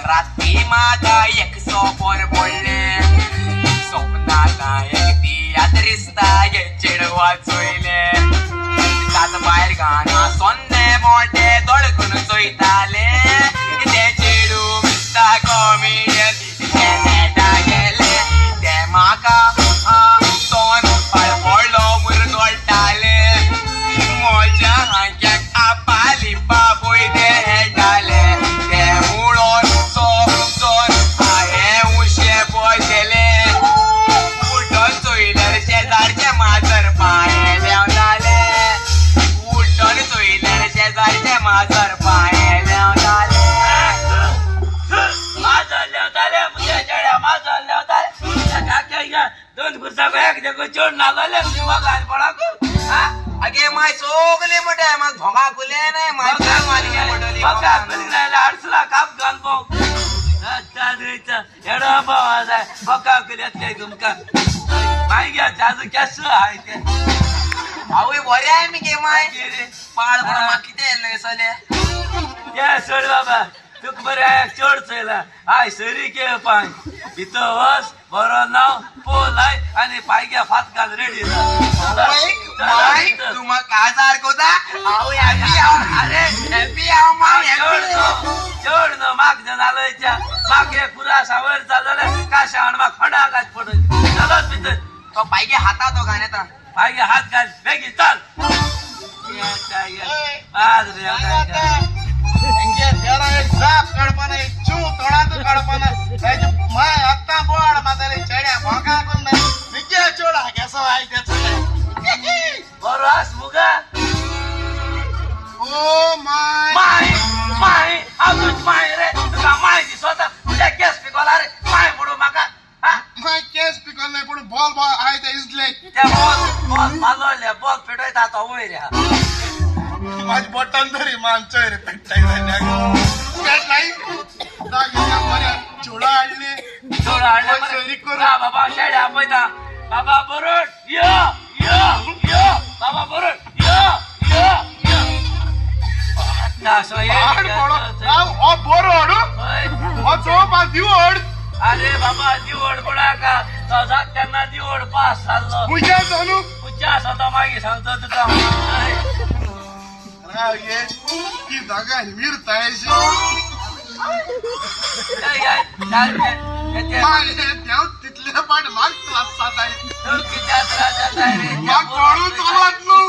राती म्हाका एक सोपोर पडलें स्वप्नांत एक तियात्रिस्ता चेडवा चोयलें तात भायर गाना सोन्ने मोटे दोळकून चोयताले तें चेडूं मिस्ता कॉमेडियन तें नेटा गेलें तें म्हाका तोंड पाड पडलो मुरगळटालें म्हज्या हांक्याक आपाली बापूय तें हेडटाले तें मुळोन सोन हांवें उशें पळयलें उठून चोयल्यार शेजारचें माजर पांये देंवतालें उठून चोयल्यार शेजारचें माजर पांये देंवतालें माजर लेवताले मुझे चेड्या माजर लेवताले दोन खुर्साक एक देखो चोड नागले घाल पडाकू. अगे माय सगळे मोठे म्हाका भोंगा कुले न्हय भोंगा कुले नाय आडसला काप घाल भोंग एडो भाव जाय भोंगा कुले येतले तुमकां मागीर जाजू केसो हाय ते आवय बरें आहे मी गे माय पाळ पण म्हाका कितें येयलें सले ते सोड बाबा तुका बरें हांवें चड चोयला हाय सरी के पांय भितर वच बरो नांव पोलाय आनी पायग्या फात घाल रेडी माय तूं म्हाका काजार कोता हांव हॅपी हांव. अरे हॅपी हांव माय चड हॅपी न्हू चड न्हू म्हाक जालोयच्या म्हाक हे पुरा सावयर जालें काशाण म्हाक खंडा घाल पडून चलत भितर तो पायगे हाता तो घाण येता पायगे हात घाल बेगीन चल. एक जाप काडपाना एक चूं तोंडांत काडपाना माय आत्तां बोड माताले चेड्या भोंगा करून निगे चोडा केसो आय तेचो बरो आस मुगा. ओ my my my हांव तुज माय रे तुका माय दिसता तुज्या केस पिकोला रे माय म्हणून म्हाका. माय केस पिकोल नाय पूण बॉल बॉल आय ते इजले ते बॉल बॉल मालोले बॉल पेटयता तो वयर माझी बोटान तरी मान चोय रे पेट्टाय पेट नाही बऱ्या चोडा हाडले चोडा हाडले बाबा शेड्या पळयता बाबा बरोड यो यो यो बाबा बरोड यो यो यो बोरोड हो दिवड. अरे बाबा दिवड कोणाका तो जात तेन्ना दिवड पास जाल्लो मुज्या जाणू मुज्या आसा तो मागीर सांगता तुका. की जागा मिरतायशी तितले पाट माग त्रास जाताय म्हाका कोणू चलत न्हू.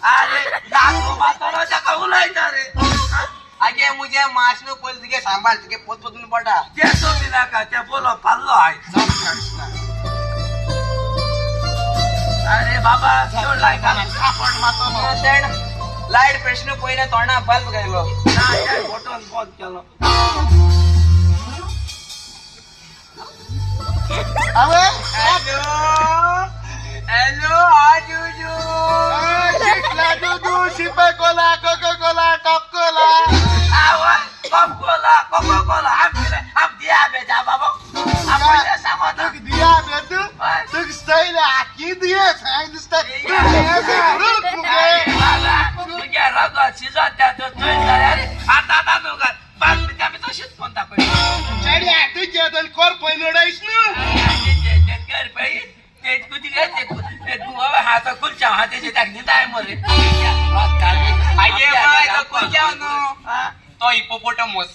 अरे नागो मातलो ताका उलयता रे. आगे मुझे माश न्हू पयलीं तुगे सांबाळ तुगे पोत पोतून पडटा ते सोबी नाका ते बोलो पाल्लो हाय. अरे बाबा चोड लायता लायट प्रश्न पयलें तोंडा बल्ब घायलो बटन बंद केलो. हॅलो हॅलो आजुजू शिपे कोला कोको कोला टॉप कोला कॉप कोला कोको कोला आम दिया बेजा बाबा तुक दिया बेतू तुक स्टाईल आखी दिये सांग दिसता तुगे रगत शिजत त्या तो चोय जाल्यार आतां आतां न्हू पांच मिनटां आमी तशीच कोण दाखय चेड्या तुजे दोन कोर पयलो डायस न्हू कर पळय हात खुलच्या हाताचे ताका न्हिदाय मरे. आगे माय तो खुलच्या न्हू तो हिपोपोटमस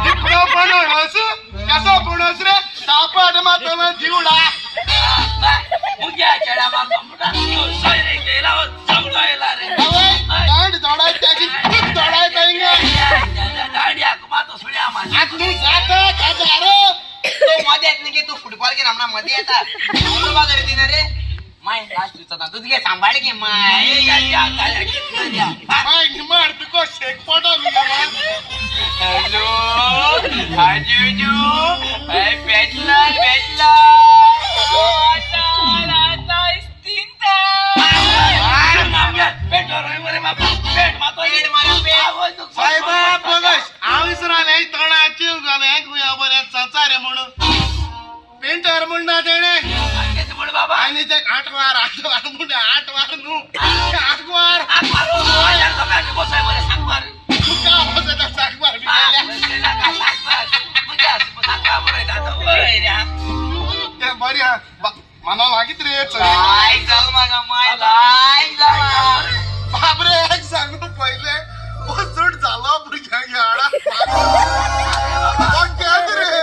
हिप्पोपोटमस कसो पणस रे तापट मातलो जीवडा मुग्या चेड्या मारतो म्हणटा सोयरे गेला चमडो येयला रे. दांड दोडाय त्याची दोडाय तांगा दांड्याक मातो सुण्या मार तूं जाता काजार तो मध्ये येत न्ही की तूं फुटबॉल घेन हमणां मध्ये येता बाजार दिना रे माय लास्ट दिसता तूं तुगे सांबाळ घे माय माय निमार तुका शेक पडो हॅलो आजुजू पेटलाय पेटलाय साहेबा बघ हांव विसरालें तोंडाची घालें बरें संसार म्हणून पेंटर म्हण ना तेणें बाबा आनी ते 8 वार 8 वार म्हणजे 8 वार न्हू, 8 वार. साकवार. तुका आवाज येता साकवार बी केल्या. ते बरी हा. मना लागीत रे चल. लायक जाल म्हाका माय, लायक जाला. बापरे, एक सांगू, पहिले वचून झालो भुरग्यांक हाडा रे.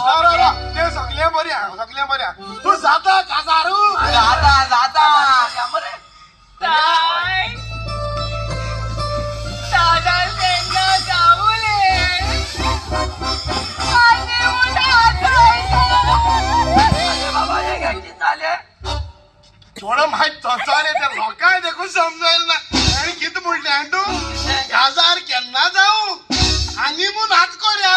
रा रा रा, ते सगळे बरे हा, सगळे बरे हा. तू जाता काजारू. जाता जाता. ताय दादा केन्ना जावले आनी उठात. थोडं माहित तसारे त्या लोकांक देखून समजायला ना. आनी कितें म्हणलें तूं, काजार केन्ना जाऊ आनी म्हूण हात कोऱ्या.